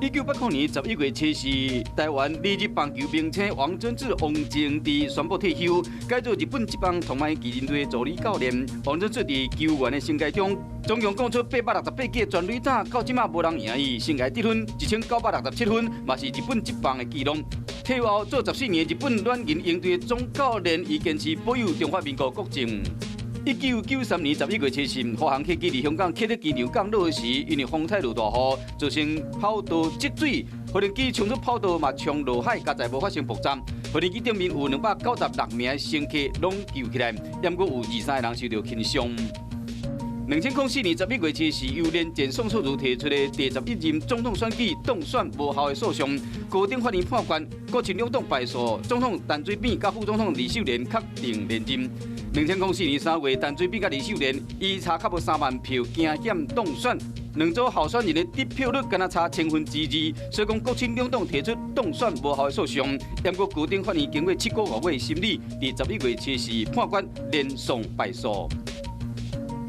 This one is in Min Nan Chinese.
1980年11月七日，台灣旅日棒球明星王貞治王貞治宣布退休，改做日本職棒同麥巨人隊助理教練。王貞治佇球員的生涯中，總共轟出868記全壘打，到這馬無人贏伊。生涯得分1967分，嘛是日本職棒的紀錄。退休後做14年日本軟銀鷹隊總教練，伊堅持保有中華民國國籍。1993年11月七日，華航客機佇香港啟德機場降落時，因為風台落大雨，造成跑道積水，無人機衝出跑道嘛衝落海，佳哉無發生爆炸。無人機頂面有296名乘客攏救起來，毋過有23個人受著輕傷。2004年11月七日，由連戰宋楚瑜提出的第11任總統選舉當選無效的訴訟，高等法院判決國親兩黨敗訴，總統陳水扁佮副總統呂秀蓮確定連任。2004年3月，陳水扁佮呂秀蓮以差較無3萬票驚險當選，兩組候選人的得票率敢若差2‰，所以講國親兩黨提出當選無效的訴訟，毋過高等法院經過7個外月審理，佇11月七日判決連宋敗訴。